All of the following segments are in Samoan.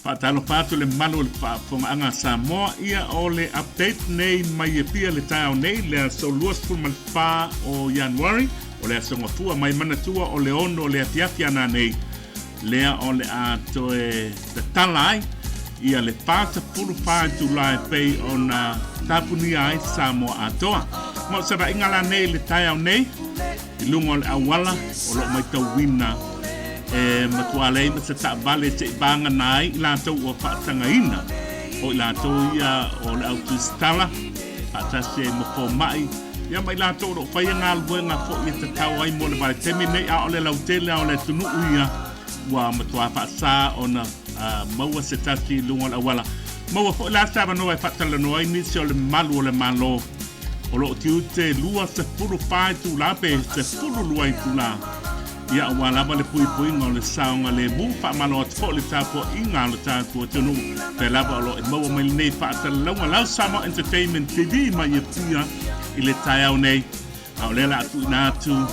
Faatalofa atu le mamalu o le faafofogaaga a Samoa, ia o le update nei mai Apia le taeao nei, le aso 24 o Ianuari, o le aso Gafua mai manatua o le 6 o le afiafi a nanei, lea o le a toe tatala ai ia le 44 itula e pei ona tapunia ai Samoa atoa. Ma o savaiga la nei le taeao nei, i luga o le auala o lo o matauina e matua leai ma se taavale se i vagana ai i latou ua faatagaina o i latou ia o le au tusitala faatasi ai ma fomai ia ma i latou o lo o faia galuega foi e tatau ai mo le vaitaimi nei a o le lautele o le atunuu ia ua matua faasa ona maua se tasi i luga o le auala. Maua foi la se avanoa e faatalanoa ai nisi o le malu o le Malo o lo o tiute 24 itula pe 12 itula ia aua lava le puipuiga o le saogalemu. Faamalo atu foi le tapuaiga a lo tatou atunuu pea lava o lo o e maua mai lenei faasalalauga lau Samoa Entertainment TV mai Apia i le taeao nei. A o lea la a tuuina atu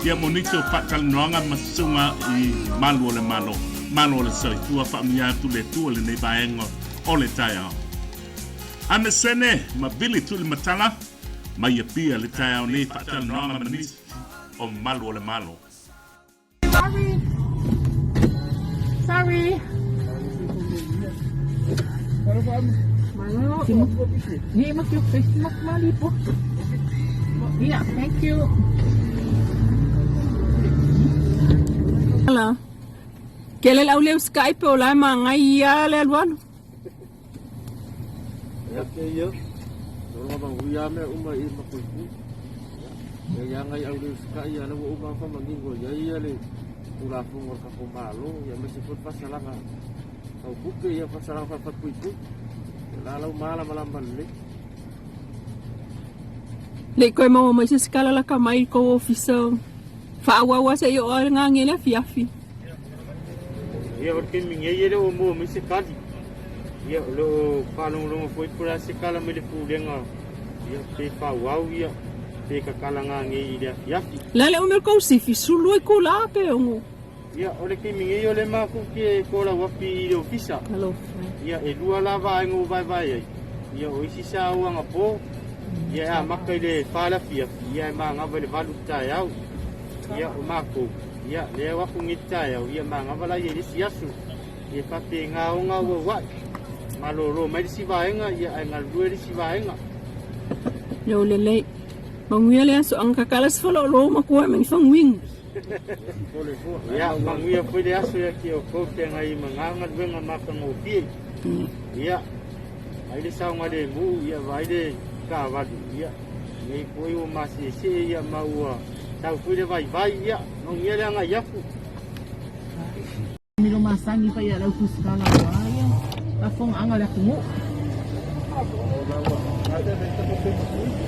ia mo nisi o faatalanoaga ma susuga i malu o le Malo, malo o le soifua, faamanuia atu le Atua i lenei vaega o le taeao. Anesene ma Billy Tulimatala mai Apia le taeao nei faatalanoaga ma nisi o malu o le Malo. Sorry. Sorry. Yeah, thank you. Ala. Kele lau leu Skype o la ma ngai ia le alu alu. Ia ke ia. No ma huia me uma i ma kuiku. Ia ia ngai au le skai ia le uma fa mangingo ia ia le tulafono o le tatou Malo ia aemaise foi le faasalaga tau tupe ia faasalaga faapuipui. Ia la lau malamalama lelei. Le i koe maua mai se sikala laka mai i kou ofisa. Faaauau a se i oo a ngange le afiafi. Ia o le taimi nei e le o maua mai se tali. Ia o lo o faalogologo foi po o le a se tala mai le pulega ia pe faaauau ia pe tatala nanei i le afiafi. Le a le umi o le kou sifi, sulu ai kula pe ongo. Ia o le taimi nei o lea matou te tolau atu i le ofisa. Alofa. Ia e lua la vaega ua vaevae ai. Ia o isi sa o anapo ia e amata i le fa le afiafi ia e manava i le valu i le taeao. Ia o matou Ia, lea o atu nei taeao, ia manava la ia i le isi aso. Ia faapena ona auauai. Malolo mai le isi vaega, ia ae galulue le isi vaega. Yo lelei. Manuia le aso anga kakala se folo lo makua me ni fanguingu. Ia, manuia foi le aso ia ki o kou te ngai ma ngā galuega matagofie. Ia, ai le saogalemu, ia vai le taavalu, ia, nei foi ua masiesee ia ma ua Tau foi le vaivai, ia, manuia le agai atu. Milo masani fa ia lau tusikala wa ia faafofoga le atunuu.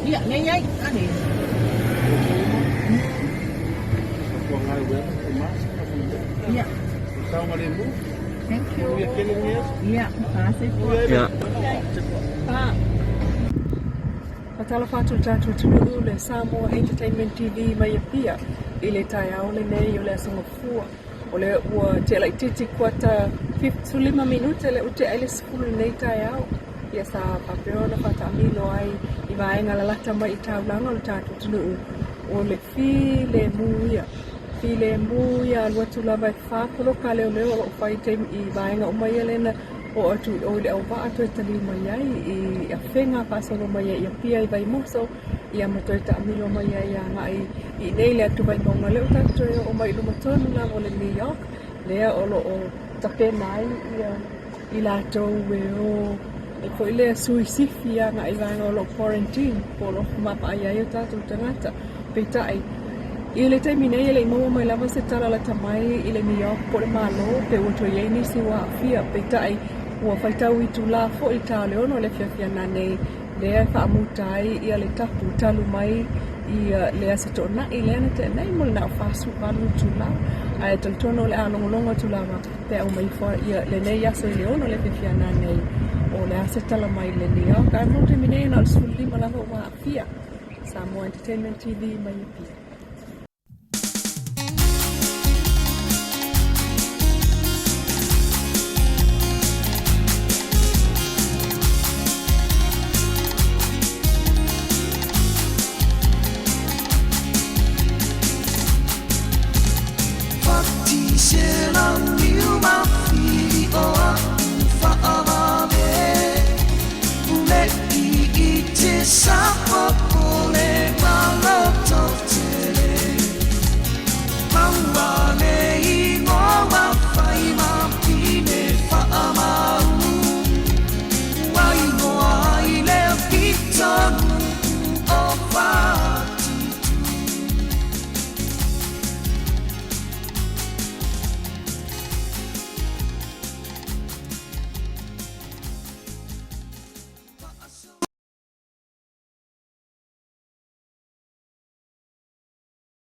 Ia, nei ai, ane. Ia. Thank you. Ia, Ia. Pa. Faatalofa atu le tatou atunuu le Samoa Entertainment TV mai Apia i le taeao lenei o le Aso Gafua. O lea ua tea laitiiti kuata 75 minute lea ua tea ai le 10 lenei taeao. Ia sa faapea ona faataamilo ai i vaega lalata mai i taulaga o le tatou atunuu o le filemu ia. Filemu ia alu atu lava e fa poloka a leoleo o lo o fai i vaega uma ia lea na oo atu i o i le auvaa toe taliu mai ai i Afega faasolo mai ai i Apia i Vaimoso ia ma toe taamilo mai ai agai i inei le atu Vaimauga lea ua tatou toe oo mai i luma tonu lava o le New York lea o lo o tapena ai ia i latou e o e foi lea sui sifi agai i vaega o lo o quarantine po o lo o mapaai ai o tatou tagata. Peitai, i le taimi nei e le i maua mai lava se tala lata mai i le New York po o le Malo pe ua toe i ai nisi ua aafia. Peitai, ua faitau itula foi i le ta o le 6 i le afiafi ananei lea e faamuta ai ia le tapu talu mai i le Aso Toonai lea na tea nei mo le na o 48 itula. Ae talitonu o le a logologo atu lava pe a uma ifo ia lenei aso i le 6 i le afiafi ananei o le a se tala mai i le New York. Ae mo le taimi nei na o le 15 lava ua aafia. Samoa Entertainment TV mai Apia. Shit.